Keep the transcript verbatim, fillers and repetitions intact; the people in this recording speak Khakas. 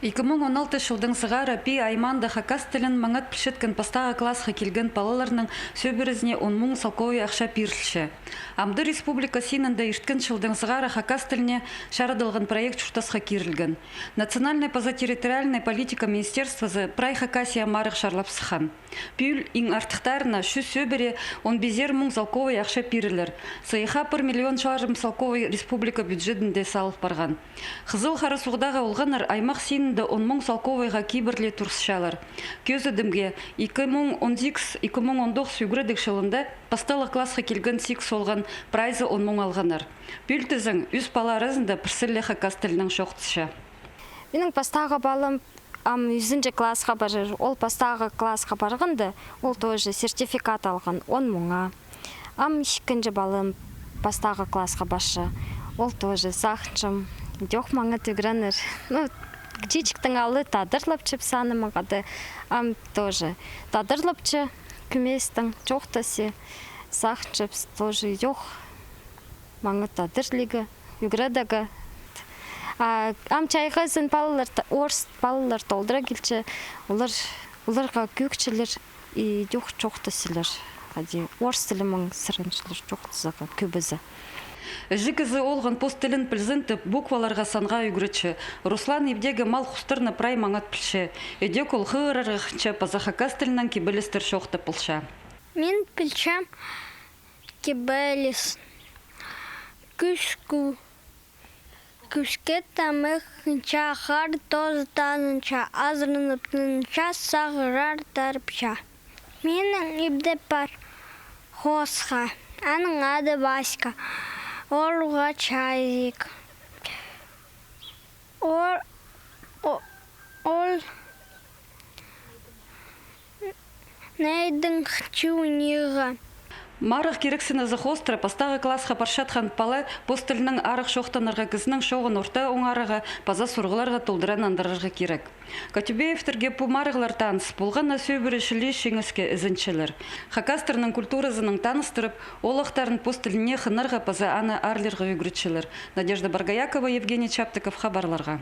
Ікі муң он алтынҷы чылдаң сығара Пии аймаанда хакас тілін маңат пілчеткен пастағы классха килген палаларның сӧбірезіне он муң салковай ахча пирілче. Амды республика синінде ирткен чылдаң сығара хакас тіліне чарадылған проект чуртасха кирілген. Национальнай паза территориальнай политика министерствозы прай Хакасияа марығ чарлап сыххан. Пӱӱл иң артыхтарына чӱс сӧбіре он пизер муң салковай ахча пирілер. Сыйыхха пір миллион чарым салковай республика бюджетінде салыл парған. Хызыл Хара Суғдағы олғаннар аймах синінде он муң салковайға кибірле турысчалар. Кӧзідімге, ікі муң он сигіс, ікі муң он тоғыс ӱгредіг чылында пасталығ классха килген сигіс олған прайзы он муң алғаннар. Пӱӱл тізең, ӱс пала аразында пірсі ле хакас тілінең чоохтасча. Минің пастағы палам ам ӱзінҷі классха парар. Ол пастағы классха парғанда, ол тоже сертификат алған он муңа. Ам ікінҷі палам пастағы классха парча. Ол тоже сағынчам, идӧк маңат ӱгренер. Ну, чиҷектең ала тадарлапча піс аны маңат. Ам тоже тадарлапча, кӧместең чоохтасча, сағынчам, тоже идӧк маңат тадарлирға, ӱгредерге. А ам чайғызын палалар, та-, орыс палалар толдыра килче, олар, оларға кӧгҷілер идӧк чоохтасчалар. Хайди, орыс тілінең сыранчалар чоохтазарға кӧбізі. Іҷе кізі оолғын пос тілін пілзін тіп, букваларға, санға ӱгретче. Руслан ибдегі мал-хустарны прай маңат пілче. Идӧк ол хығырарға хынча паза хакас тілінең кибелістер чоохтап полча. Мин пілчем кибеліс. Кӱс кӱ-, кӱске тамах хынча, хар тоозы таңнанча, азыранып тынча, сағырар тарыпча. Минің ибде пар хосха. Аның ады Васька. Ол уғаа Чазик. Ол, о-, ол нейдің чуниға. Марығ кирексінізі хоостыра пастағы классха парчатхан пала пос тілінең арығ чоохтанарға кізінің чооғын орта оңарарға паза сурығларға толдыра нандырарға кирек. Катюбеевтерге пу марығлар таныс полған на, сӧбіре чіли чиңіске ізенчелер. Хакастарның культуразынаң таныстырып, оолахтарын пос тіліне хынарға паза аны аарлирға ӱгретчелер. Надежда Боргоякова, Евгений Чаптыков, хабарларға.